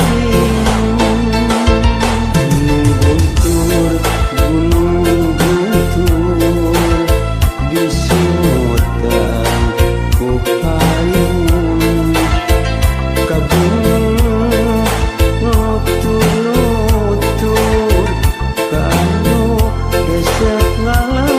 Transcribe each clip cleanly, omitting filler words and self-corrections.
Aing Gunung Guntur, Gunung Guntur disimutan ku payung kabung nutur-nutur kanu resep ngalamun.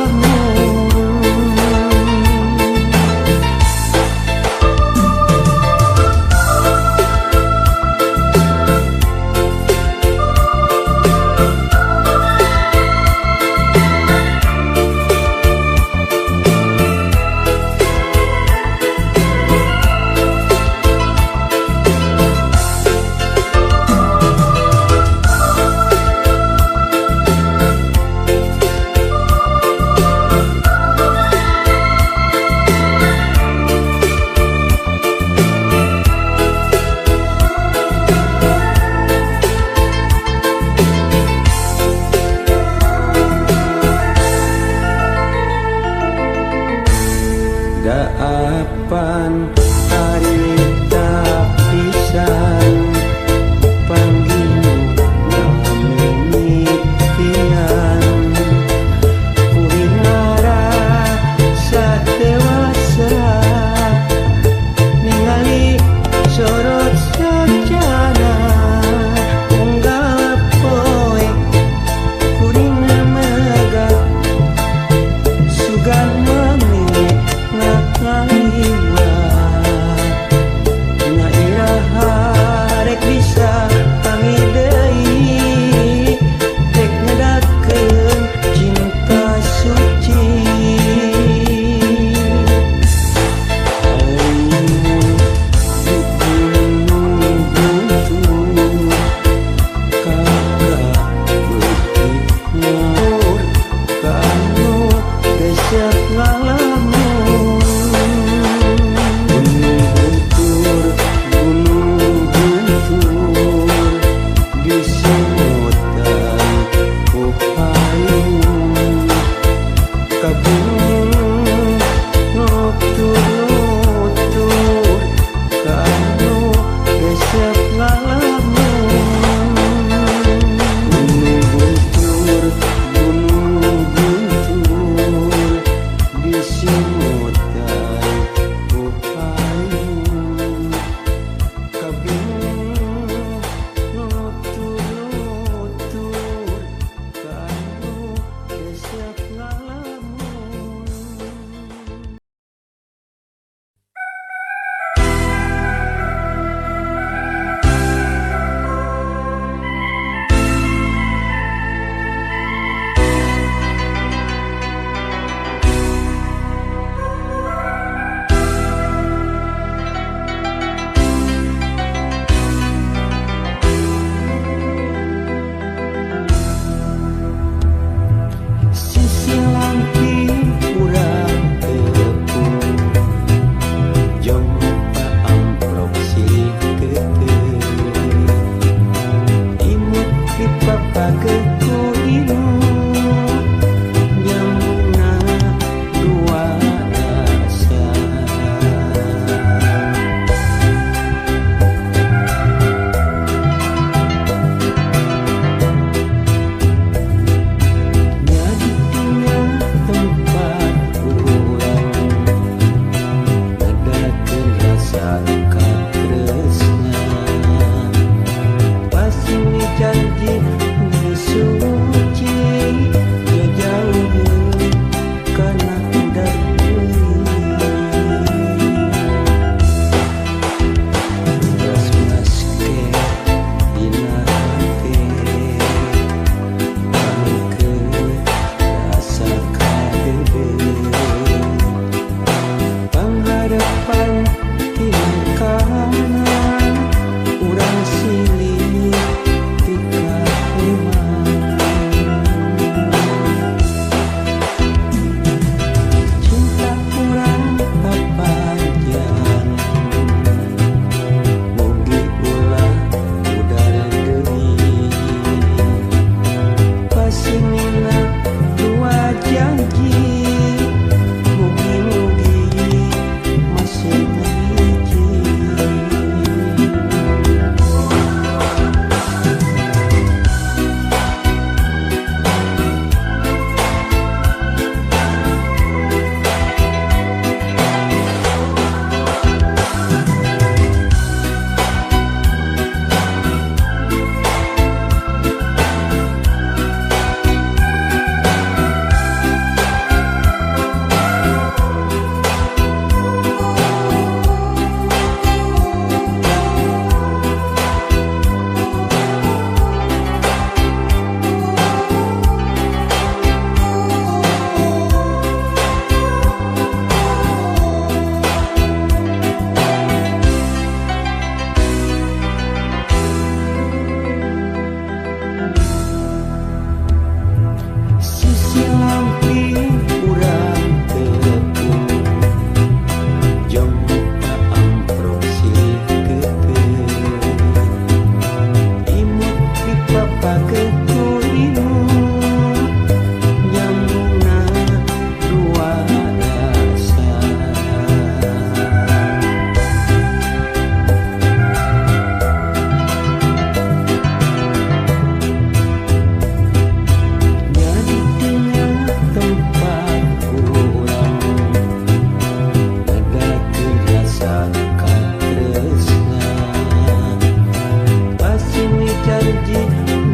Janji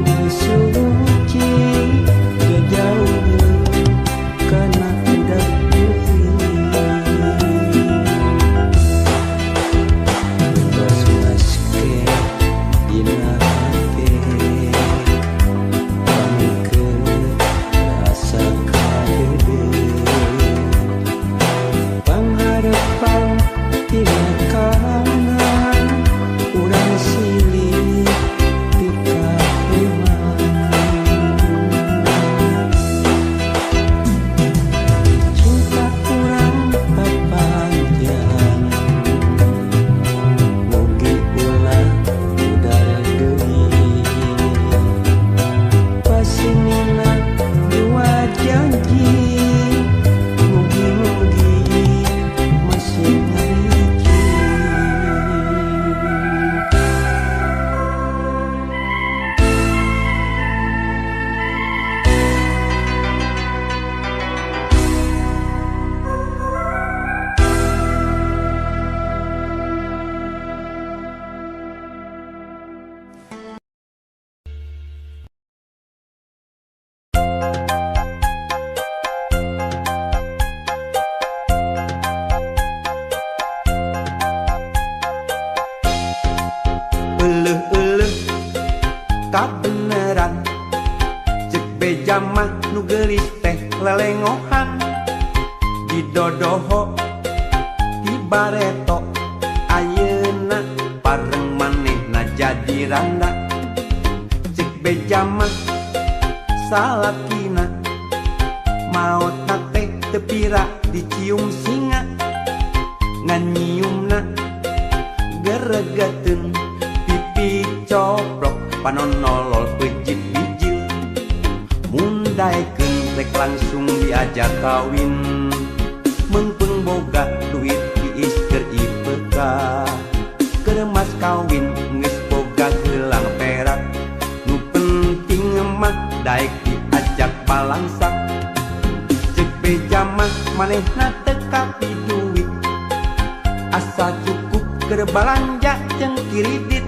nu suci jauh kana budak bebas maske dina hate pangkeun rasa kadede pangharepan tina kangen urang silih pikaheman cinta urang papanjang mugi ulah pudar deui pasinina dua janji mugi-mugi masih ngahiji. Euleuh-euleuh kabeneran cek beja mah nu geulis teh lelengohan didodoho ti bareto ayeuna pareng manehna jadi randa cek beja mah salakina maotna teh teu pira dicium singa ngan nyiumna geregeteun pipi coplok panon nolol pejit bijil mun daekeun rek langsung diajak kawin meungpeung boga duit diis keur IPK keur mas kawin geus boga gelang perak nu penting mah daek diajak balangsak cek beja mah manehna teu kapi duit asa cukup keur balanja jeung kiridit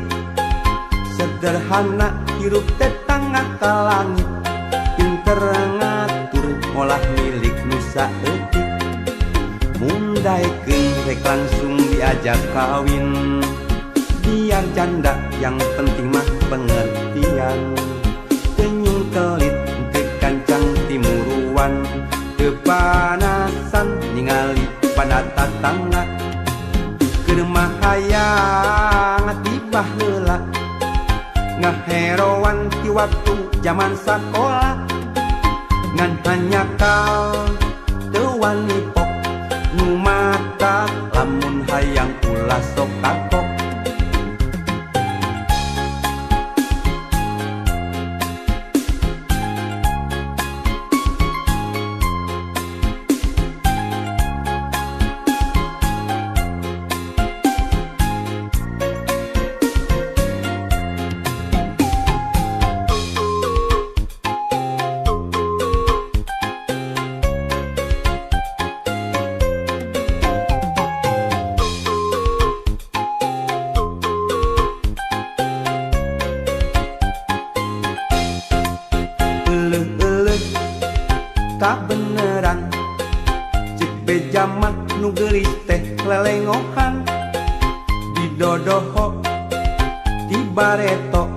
sederhana hirup tetangga ka langit pinter ngatur ngolah milik nu saeutik mun daekeun rek langsung diajak kawin biar janda yang penting mah pengertian kenyung kelit teu kancang timuruan teu panasan ningali pada tatangga keur mah hayang tibah heula ngaheroan ti waktu jaman sakola ngan hanyakal teu wani pok nu mata lamun hayang ulah sok kapok. Euleuh-euleuh kabeneran cek beja mah nu geulis teh lelengohan didodoho ti bareto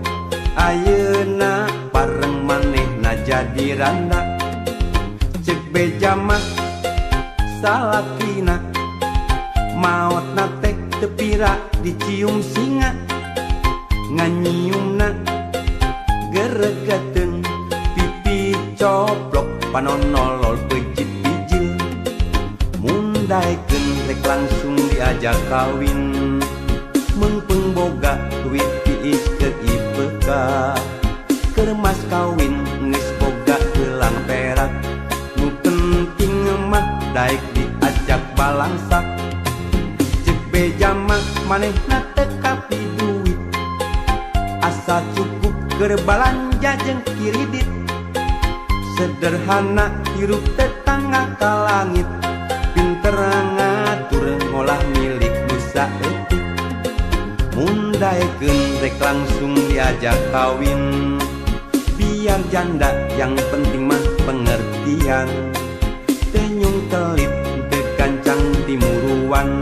ayeuna pareng manehna jadi randa cek beja mah salakina maotna teh teu pira dicium singa ngan nyiumna geregeteun pipi coplok panon nolol pejit bijil mun daekeun rek langsung diajak kawin meungpeung boga duit diis keur IPK keur mas kawin geus boga gelang perak nu penting mah daek diajak balangsak cek beja mah manehna teu kapi duit asa cukup keur balanja jeung kiridit sederhana hirup tetangga ka langit pinter ngatur ngolah milik nu saeutik. Mun daekeun rek langsung diajak kawin. Biar janda yang penting mah pengertian. Tenyung telit teu gancang timuruan.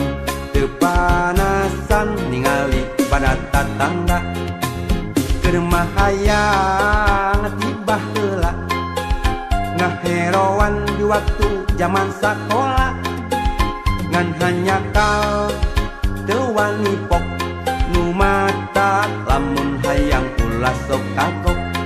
Teu panasan ningali pada tatangga. Keur mah hayang tibah heula ngaheroan di waktu zaman sakola. Ngan hanyakal teu wani pok nu mata lamun hayang ulah sok kagok.